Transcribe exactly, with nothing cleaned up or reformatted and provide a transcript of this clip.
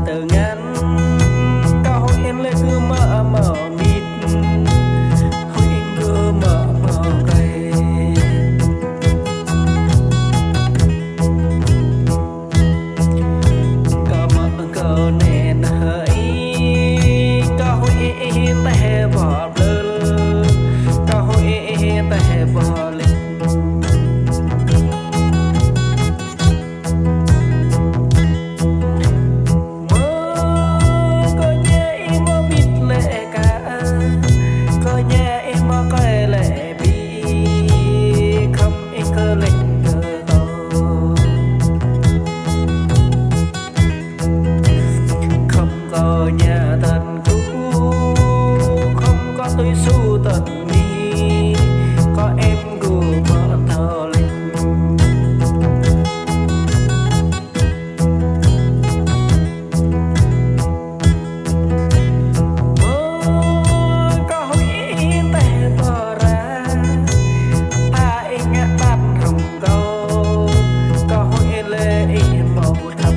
Tơ ngăn, kâo huĭ lĕ gơ̆ mă mơmĭt, huĭ gơ̆ mă mơkai. Kâo mă kơ nĕn hơi, kâo huĭ ih teh bơblơ̆, kâo huĭ ih teh bơlĕ. Mơ̆ kơ ñe ih mơbit lĕ ka, kơ ñe ih mơkai lĕ ƀing, khŏm ih kơ lĕ kơ kâo. Khŏm kơ ña tăn kơ, khŏm kơ tui su tăn ni, kơ em gơ̆ mă thâo lĕ. Mơ̆ kâo huĭ ih teh bơra, ta ih ngă tăn hăng kâo, kâo huĭ lĕ ih mâo khăp.